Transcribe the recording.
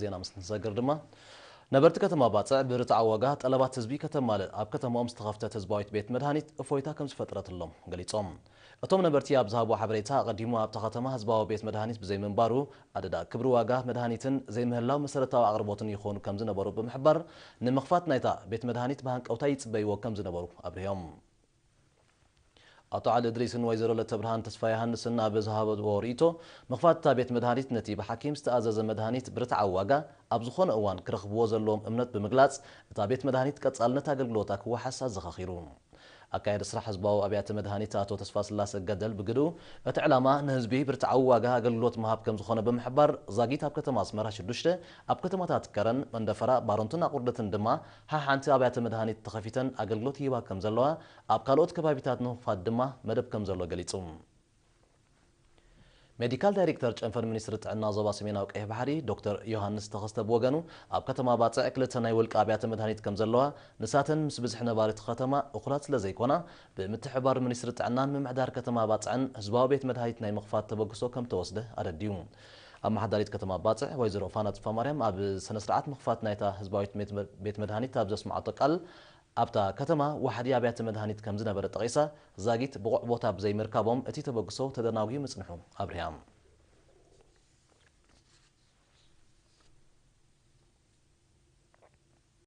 ዜና ምስ ንሰግር ድማ፣ ነበርቲ ከተማ ባጽዕ ብርትዓዊ ዋጋ ጠለባት ህዝቢ ከተማልእ ኣብ ከተማኦም ዝተኸፍተት ህዝባዊት ቤት መድሃኒት እፎይታ ከም ዝፈጥረትሎም ገሊጾም። እቶም ነበርቲ ኣብ ዝሃብዎ ሓበሬታ፣ ኣቐዲሙ ኣብታ ከተማ ህዝባዊ ቤት መድሃኒት ብዘይምንባሩ፣ ኣደዳ ክብሪ ዋጋ መድሃኒትን ዘይምህላው መሰረታዊ ኣቕርቦትን ይኾኑ ከም ዝነበሩ ብምሕባር፣ ንምኽፋት ናይታ ቤት መድሃኒት ብሃንቀውታ ይጽበይዎ ከም ዝነበሩ ኣብሪሆም። ኣቶ ዓሊ እድሪስን ወይዘሮ ለተብርሃን ተስፋ ዮሃንስን ኣብ ዝሃብዎ ርእይቶ፣ ምኽፋት እታ ቤት መድሃኒት ነቲ ብሓኪም ዝተኣዘዘ መድሃኒት ብርትዓዊ ዋጋ ኣብ ዝኾነ እዋን ክረኽብዎ ዘለዎም እምነት ብምግላጽ፣ እታ ቤት መድሃኒት ቀጻልነት ኣገልግሎታ ክወሓስ ኣዘኻኺሩ። ኣካያዲ ስራሕ ህዝባዊ ኣብያተ መድሃኒት ኣቶ ተስፋስላሰ ገደል ብግድኡ፣ እቲ ዕላማ ንህዝቢ ብርትዓዊ ዋጋ ኣገልግሎት ምሃብ ከም ዝኾነ ብምሕባር፣ ዛጊት ኣብ ከተማ ኣስመራ ሽዱሽተ፣ ኣብ ከተማታት ከረን፣ መንደፈራ፣ ባረንቱን ኣቑርደትን ድማ ሓሓንቲ ኣብያተ መድሃኒት ተኸፊተን ኣገልግሎት ይህባ ከም ዘለዋ፣ ኣብ ካልኦት ከባቢታት ንምኽፋት ድማ መደብ ከም ዘሎ ገሊጹ። ሜዲካል ዳይሬክተር ጨንፈር ሚኒስትሪ ጥዕና ዞባ ሰሜናዊ ቀይሕ ባሕሪ ዶክተር ዮሃንስ ተኸስተ ብወገኑ፣ ኣብ ከተማ ባጽዕ ክልተ ናይ ውልቂ ኣብያተ መድሃኒት ከም ዘለዋ፣ ንሳተን ምስ ብዝሒ ነባሪ እቲ ከተማ እኹላት ስለ ዘይኮና፣ ብምትሕብባር ሚኒስትሪ ጥዕናን ምምሕዳር ከተማ ባጽዕን ህዝባዊ ቤት መድሃኒት ናይ ምኽፋት ተበግሶ ከም ተወስደ ኣረዲኡ። ኣመሓዳሪት ከተማ ባጽዕ ወይዘሮ ፋና ጽፋማርያም ኣብ ስነ ስርዓት ምኽፋት ናይታ ህዝባዊት ቤት መ-፣ ቤት መድሃኒት ኣብ ዘስምዓቶ ቃል፣ ኣብታ ከተማ ዋሕዲ ኣብያተ መድሃኒት ከም ዝነበረ ጠቒሳ፣ ዛጊት ብቑዕ ቦታ ብዘይምርካቦም እቲ ተበግሶ ተደናጒዩ ምጽንሑ ኣብሪሃ።